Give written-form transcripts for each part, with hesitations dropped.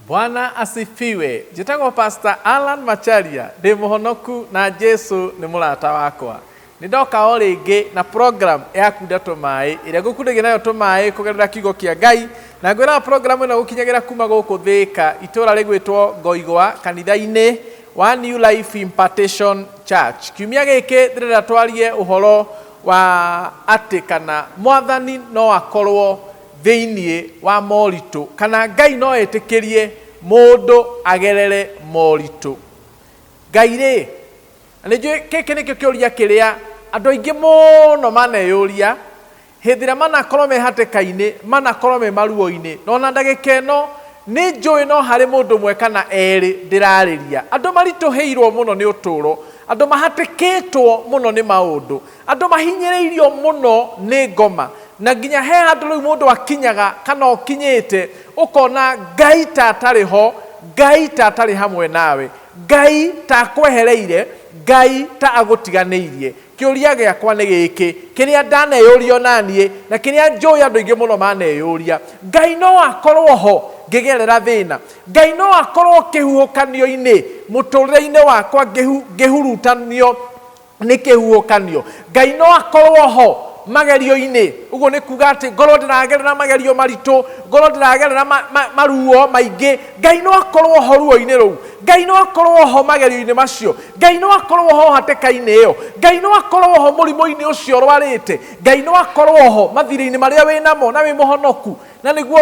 Bwana asifiwe. Njĩtagwo Pastor Alan Macharia, ndĩ mũhonoku na Jesu nĩ mũrata wakwa. Nĩ ndoka o rĩngĩ na program ya kunda tũmaĩ ĩrĩa ngũkundagia nayo tũmaĩ kũgerera kiugo kĩa Ngai, na ngwĩraga program ĩno gũkinyagĩra kuma gũkũ Thĩka, itũũra rĩgwĩtwo Ngoigwa, kanitha-inĩ wa New Life Impartation Church. Kiumia gĩkĩ ndĩrenda twarie ũhoro wa atĩ kana Mwathani no akorwo thĩinĩ wa moritũ, kana Ngai no etĩkĩrie mũndũ agerere moritũ. Ngai rĩ, na nĩ njũĩ gĩkĩ nĩkĩo kĩũria kĩrĩa andũ aingĩ mũno maneyũria hĩndĩ ĩrĩa manakorwo me hatĩka-inĩ, manakorwo me maruo-inĩ, na ona ndagĩka ĩno nĩ njũĩ no harĩ mũndũ ũmwe kana erĩ ndĩrarĩria. Andũ maritũhĩirwo mũno nĩ ũtũũro, andũ mahatĩkĩtwo mũno nĩ maũndũ, andũ mahinyĩrĩirio mũno nĩ ngoma, na nginya he handũ rĩu mũndũ akinyaga kana ũkinyĩte ũkona Ngai ta atarĩ ho, Ngai ta atarĩ hamwe nawe, Ngai ta akwehereire, Ngai ta agũtiganĩirie. Kĩũria gĩakwa nĩ gĩkĩ, kĩrĩa ndaneyũria ona niĩ, na kĩrĩa njũĩ andũ aingĩ mũno maneyũria, Ngai no akorwo ho ngĩgerera thĩna? Ngai no akorwo kĩhuhũkanio-inĩ mũtũrĩre-inĩ wakwa ngĩhurutanio nĩ kĩhuhũkanio? Ngai no akorwo ho magerio-inĩ? Ũguo nĩ kuga atĩ ngorwo ndĩragerera magerio maritũ, ngorwo ndĩragerera maruo maingĩ, Ngai no akorwo ho ruo-inĩ rũu. Ngai no akorwo ho magerio-inĩ macio. Ngai no akorwo ho hatĩka-inĩ ĩyo. Ngai no akorwo ho mũrimũ-inĩ ũcio ũrwarĩte. Ngai no akorwo ho mathirĩ-inĩ marĩa wĩ namo na wĩ mũhonoku, na nĩguo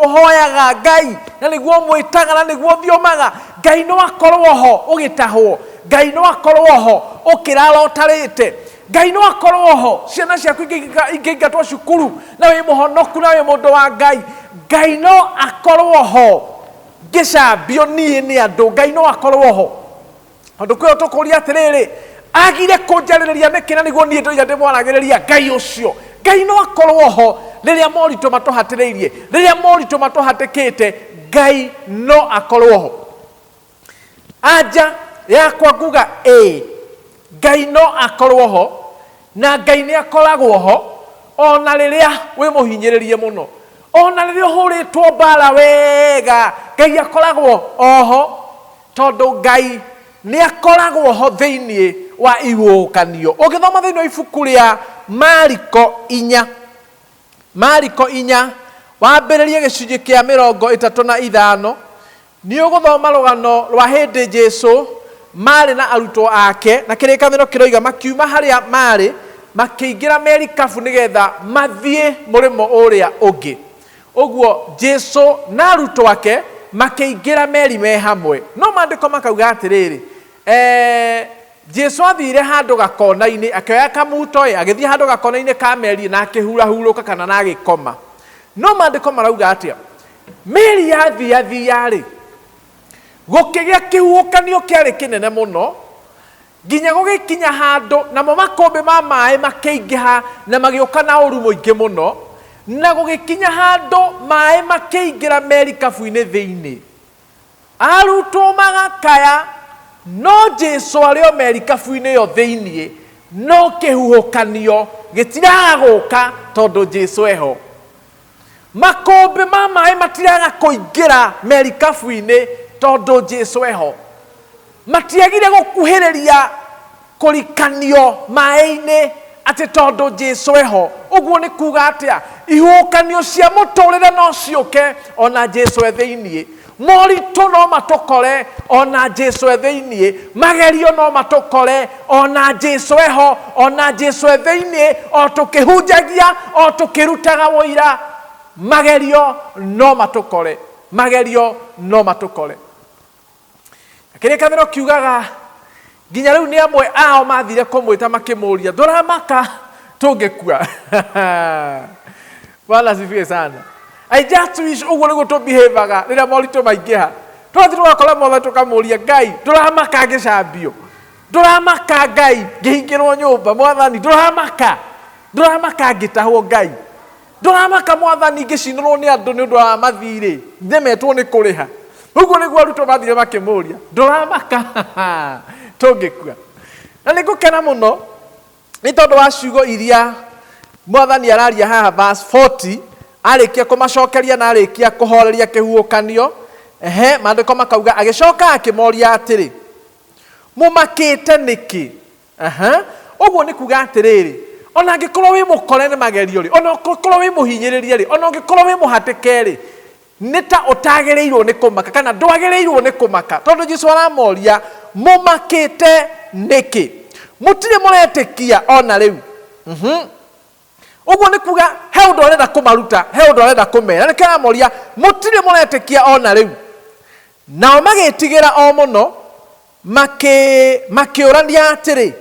ũhoyaga Ngai, na nĩguo ũmwĩtaga, na nĩguo ũthiomaga. Ngai no akorwo ho ũgĩtahwo. Ngai no akorwo ho ũkĩrara ũtarĩte. Ngai no akorwo ho ciana ciaku ingĩingatwo cukuru na wĩ mũhonoku na wĩ mũndũ wa Ngai. Ngai no akorwo ho ngĩcambio niĩ nĩ andũ. Ngai no akorwo ho tondũ kwĩyo tũkũria atĩrĩrĩ, agire kũnjarĩrĩria nĩkĩ na nĩguo niĩ ndoiga ndĩmwaragĩrĩria Ngai ũcio. Ngai no akorwo ho rĩrĩa moritũ matũhatĩrĩirie, rĩrĩa moritũ matũhatĩkĩte, Ngai no akorwo ho. Anja yakwa nguga ĩĩ, Ngai no akorwo ho, na Ngai nĩ akoragwo ho ona rĩrĩa wĩ mũhinyĩrĩrie mũno, ona rĩrĩa ũhũrĩtwo mbara wega, Ngai akoragwo oho, tondũ Ngai nĩ akoragwo ho thĩinĩ wa ihuhũkanio. Ũngĩthoma thĩinĩ wa ibuku rĩa Mariko inya, Mariko inya, wambĩrĩrie gĩcunjĩ kĩa 35, nĩ ũgũthoma rũgano rwa hĩndĩ Jesu marĩ na arutwo ake, na kĩrĩkanĩro kĩroiga makiuma harĩa marĩ makĩingĩra merikabu nĩgetha mathiĩ mũrĩmo ũrĩa ũngĩ. Ũguo Jesu na arutwo ake makĩingĩra meri me hamwe. No maandĩko makauga atĩrĩrĩ, Jesu athire handũ gakona-inĩ, akĩoya kamuto-ĩ, agĩthiĩ handũ gakona-inĩ ka meri na akĩhurahurũka kana na agĩkoma. No maandĩko marauga atĩa? Meri yathiathia-rĩ, gũkĩgĩa kĩhuhũkanio kĩarĩ kĩnene mũno, nginya gũgĩkinya handũ namo makũmbĩ ma maĩ makĩingĩha na magĩũka na ũru mũingĩ mũno, na gũgĩkinya handũ maĩ makĩingĩra merikabu-inĩ thĩinĩ. Arutwo magakaya, no Jesu arĩ o merikabu-inĩ ĩyo thĩinĩ, no kĩhuhũkanio gĩtiraga gũka tondũ Jesu eho. Makũmbĩ ma maĩ matiraga kũingĩra merikabu-inĩ tondũ Jesu eho. Matiagire gũkuhĩrĩria kũrikanio maĩ-inĩ atĩ tondũ Jesu eho. Ũguo nĩ kuga atĩa? Ihuhũkanio cia mũtũrĩre no ciũke ona Jesu e thĩinĩ. Moritũ no matũkore ona Jesu e thĩinĩ. Magerio no matũkore ona Jesu eho, ona Jesu e thĩinĩ, o tũkĩhunjagia, o tũkĩrutaga ũira. Magerio no matũkore, magerio no matũkore. Kĩrĩkanĩro kiugaga nginya rĩu nĩ amwe ao mathire kũmwĩta makĩmũria, ndũramaka tũngĩkua? Bwana asifiwe sana. I just wish ũguo nĩguo tũbehavaga rĩrĩa moritũ maingĩha. Twathiĩ tũgakora mothe tũkamũria, Ngai ndũramaka ngĩcambio? Ndũramaka Ngai ngĩhingĩrwo nyũmba? Mwathani ndũramaka? Ndũramaka ngĩtahwo Ngai? Ndũramaka Mwathani ngĩcinũrwo nĩ andũ nĩ ũndũ wa mathirĩ ndemetwo nĩ kũrĩha? Ũguo nĩguo arutwo mathire makĩmũria, ndũramaka tũngĩkua? Na nĩ ngũkena mũno nĩ tondũ wa ciugo iria Mwathani araria haha verse 40, arĩkia kũmacokeria na arĩkia kũhoreria kĩhuhũkanio. Ehe, maandĩko makauga agĩcoka akĩmoria atĩrĩ, mũmakĩte nĩkĩ? Aha, ũguo nĩ kuga atĩrĩrĩ, ona angĩkorwo wĩ mũkore nĩ magerio rĩ, ona ũngĩkorwo wĩ mũhinyĩrĩrie rĩ, ona ũngĩkorwo wĩ mũhatĩke rĩ, nĩ ta ũtagĩrĩirwo nĩ kũmaka kana ndwagĩrĩirwo nĩ kũmaka, tondũ Jesu aramoria mũmakĩte nĩkĩ? Mũtirĩ mũretĩkia ona rĩu? Ũguo nĩ kuga he ũndũ arenda kũmaruta, he ũndũ arenda kũmera, nĩkĩo aramoria mũtirĩ mũretĩkia ona rĩu? Nao magĩtigĩra o mũno, makĩũrania atĩrĩ,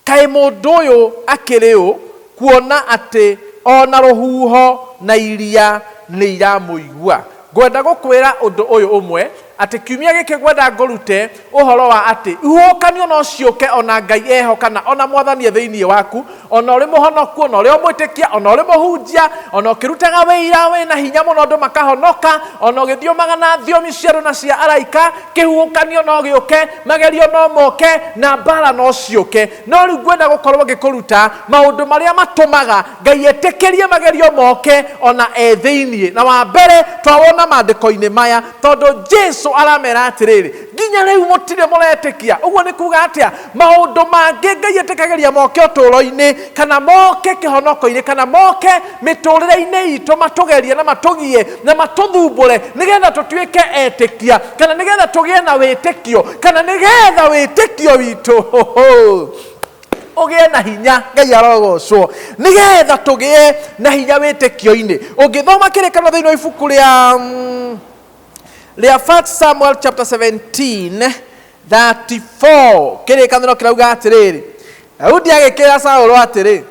kaĩ mũndũ ũyũ akĩrĩ ũ, kuona atĩ ona rũhuho na iria nĩ iramũigua? Ngwenda gũkwĩra ũndũ ũyũ ũmwe, atĩ kiumia gĩkĩ ngwenda ngũrute ũhoro wa atĩ ihuhũkanio no ciũke ona Ngai eho kana ona Mwathani e thĩinĩ waku, ona ũrĩ mũhonoku, ona ũrĩ ũmwĩtĩkia, ona ũrĩ mũhunjia, ona ũkĩrutaga wĩira wĩna hinya mũno andũ makahonoka, ona ũgĩthiomaga na thiomi cia andũ na cia araika, kĩhuhũkanio no gĩũke, magerio no moke, na mbara no ciũke. No rĩu ngwenda gũkorwo ngĩkũruta maũndũ marĩa matũmaga Ngai etĩkĩrie magerio moke ona e thĩinĩ. Na wa mbere twawona maandĩko-inĩ maya, tondũ Jesu aramera atĩrĩrĩ, nginya rĩu mũtirĩ mũretĩkia. Ũguo nĩ kuga atĩa? Maũndũ mangĩ Ngai etĩkagĩria moke ũtũũro-inĩ, kana moke kĩhonoko-inĩ, kana moke mĩtũũrĩre-inĩ itũ, matũgerie na matũgie na matũthumbũre, nĩgetha tũtuĩke etĩkia, kana nĩgetha tũgĩe na wĩtĩkio, kana nĩgetha wĩtĩkio witũ ũgĩe na hinya. Ngai arogocwo, nĩgetha tũgĩe na hinya wĩtĩkio-inĩ. Ũngĩthoma kĩrĩkanĩro thĩinĩ wa ibuku rĩa 1 Samuel chapter 17 34, kĩrĩkanĩro kĩrauga atĩrĩrĩ, Daudi agĩkĩra Saũlũ atĩrĩ,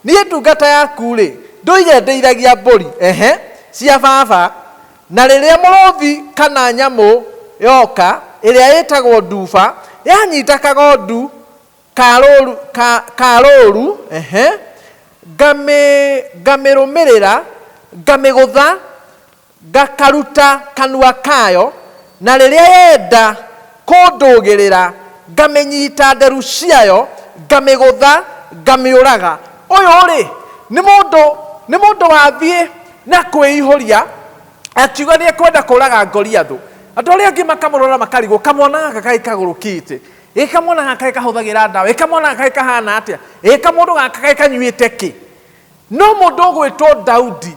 niĩ ndungata yaku rĩ, ndũire ndĩithagia mbũri ehe cia baba, na rĩrĩa mũrũthi kana nyamũ yoka ĩrĩa ĩtagwo nduba yanyita kagondu ka rũũru, ehe, ngamĩrũmĩrĩra, ngamĩgũtha, ngakaruta kanua kayo, na rĩrĩa yenda kũndũgĩrĩra, ngamĩnyita nderu ciayo, ngamĩgũtha, ngamĩũraga. Ũyũ rĩ, nĩ mũndũ wathiĩ na kwĩihũria, akiuga nĩ ekwenda kũraga Goliathũ. Andũ arĩa angĩ makamũrora makarigwo, kamwana gaka kaĩ kagũrũkĩte, ĩ kamwana gaka kaĩ kahũthagĩra ndawa, ĩ kamwana gaka kaĩ kahana atĩa, ĩ kamũndũ gaka kaĩ kanyuĩte kĩ? No mũndũ ũgwĩtwo Daudi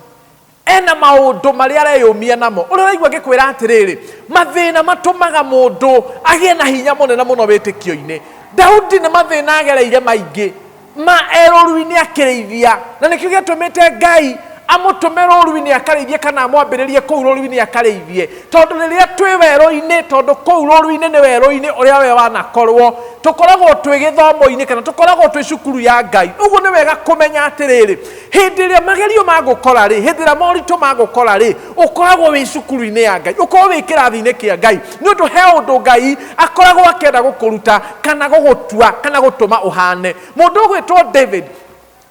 ena maũndũ marĩa areyũmia namo. Ũrĩa ũraigua ngĩkwĩra atĩrĩrĩ, mathĩna matũmaga mũndũ agĩe na hinya mũnene mũno wĩtĩkio-inĩ. Daudi nĩ mathĩna agereire maingĩ ma erũru-inĩ akĩrĩithia, na nĩkĩo gĩatũmĩte Ngai amũtũme rũru-inĩ akarĩithie, kana amwambĩrĩrie kũu rũru-inĩ akarĩithie, tondũ rĩrĩa twĩ werũ-inĩ, tondũ kũu rũru-inĩ nĩ werũ-inĩ ũrĩa we wanakorwo, tũkoragwo twĩ gĩthomo-inĩ kana tũkoragwo twĩ cukuru ya Ngai. Ũguo nĩ wega kũmenya atĩrĩrĩ, hĩndĩ ĩrĩa magerio magũkora rĩ, hĩndĩ ĩrĩa moritũ magũkora rĩ, ũkoragwo wĩ cukuru-inĩ ya Ngai, ũkoragwo wĩ kĩrathi-inĩ kĩa Ngai, nĩ ũndũ he ũndũ Ngai akoragwo akĩenda gũkũruta kana gũgũtua kana gũtũma ũhane. Mũndũ ũgwĩtwo David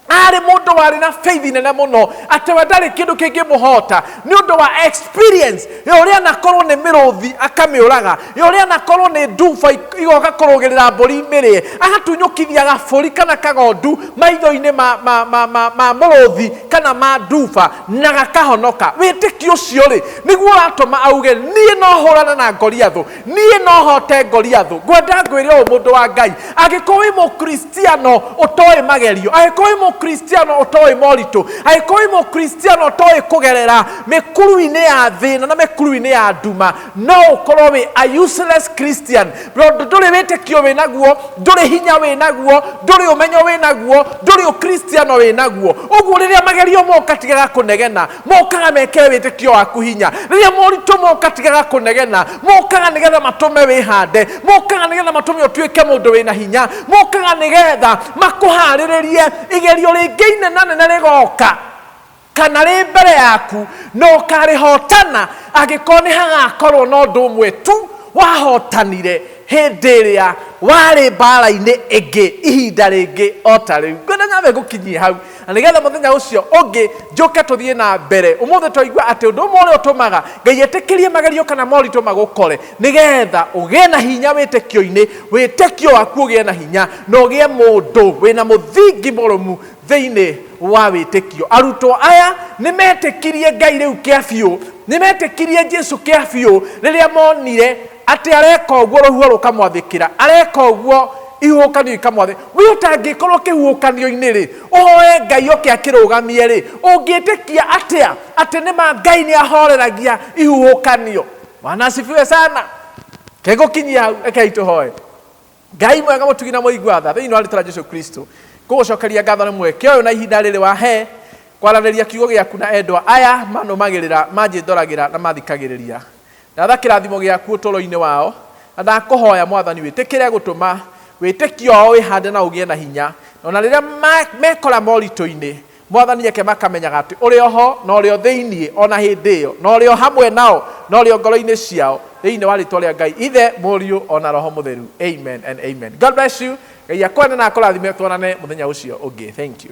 arĩ mũndũ warĩ na faith nene mũno, atĩ we ndarĩ kĩndũ kĩngĩmũhota nĩ ũndũ wa experience ya ũrĩa anakorwo nĩ mĩrũthi akamĩũraga, ya ũrĩa anakorwo nĩ nduba igoka kũrũgĩrĩra mbũri mĩrĩe, agatunyũkithia gabũri kana kagondu maitho-inĩ ma mũrũthi kana ma nduba na gakahonoka. Wĩtĩkio ũcio rĩ, nĩguo ũratũma auge niĩ no hũrane na Goliathũ, niĩ no hote Goliathũ. Ngwenda ngwĩre ũũ mũndũ wa Ngai, angĩkorwo wĩ mũkristiano ũtoĩ magerio, angĩkorwo wĩ mũkristiano ũtoĩ moritũ, angĩkorwo wĩ mũkristiano ũtoĩ kũgerera mĩkuru-inĩ ya thĩna na mĩkuru-inĩ ya nduma, no ũkorwo wĩ a useless Christian, tondũ ndũrĩ wĩtĩkio wĩ naguo, ndũrĩ hinya wĩ naguo, ndũrĩ ũmenyo wĩ naguo, ndũrĩ ũkristiano wĩ naguo. Ũguo rĩrĩa magerio moka tigaga kũnegena, mokaga mekĩre wĩtĩkio waku hinya. Rĩrĩa moritũ moka tigaga kũnegena, mokaga nĩgetha matũme wĩhande, mokaga nĩgetha matũme ũtuĩke mũndũ wĩna hinya, mokaga nĩgetha makũharĩrĩrie igerio rĩngĩ inenanene rĩgoka kana rĩ mbere yaku, na ũkarĩhotana angĩkorwo nĩ hagakorwo na ũndũ ũmwe tu wahotanire hĩndĩ ĩrĩa warĩ mbara-inĩ ĩngĩ ihinda rĩngĩ o ta rĩu. Ngwenda nyambe ngũkinyie hau, na nĩgetha mũthenya ũcio ũngĩ njũke tũthiĩ na mbere. Ũmũthĩ twaigua atĩ ũndũ ũmwe ũrĩa ũtũmaga Ngai etĩkĩrie magerio kana moritũ magũkore, nĩgetha ũgĩe na hinya wĩtĩkio-inĩ, wĩtĩkio waku ũgĩe na hinya, na ũgĩe mũndũ wĩna mũthingi mũrũmu thĩinĩ wa wĩtĩkio. Arutwo aya nĩ metĩkirie Ngai rĩu kĩa biũ. Nĩ metĩkirie Jesu kĩa biũ rĩrĩa monire atĩ areka ũguo rũhuho rũkamwathĩkĩra, areka ũguo ihuhũkanio ikamwathĩkĩra. We ũtangĩkorwo kĩhuhũkanio-inĩ rĩ, ũhoe Ngai oke akĩrũgamie rĩ, ũngĩtĩkia atĩa atĩ nĩma Ngai nĩ ahoreragia ihuhũkanio? Bwana asifiwe sana. Kegũkinyia hau, rekei tũhoe. Ngai mwega mũtugi na mũigua tha, thĩinĩ wa rĩtwa rĩa Jesu Kristo, ngũgũcokeria ngatho nĩ mweke ũyũ na ihinda rĩrĩ wahe kwaranĩria kiugo gĩaku na endwa aya manũmagĩrĩra, manjĩndoragĩra na mathikagĩrĩria. Ndatha kĩrathimo gĩaku ũtũũro-inĩ wao, na ndakũhoya Mwathani wĩtĩkĩre gũtũma wĩtĩkio wao wĩhande na ũgĩe na hinya, na ona rĩrĩa mekora moritũ-inĩ, Mwathani reke makamenyaga atĩ ũrĩ o ho na ũrĩ o thĩinĩ o na hĩndĩ ĩyo, na ũrĩ o hamwe nao na ũrĩ o ngoro-inĩ ciao, thĩinĩ wa rĩtwa rĩa Ngai Ithe, Mũriũ, o na Roho Mũtheru. Amen and amen. God bless you. Ngai akwende na akũrathime, tuonane mũthenya ũcio ũngĩ. Thank you.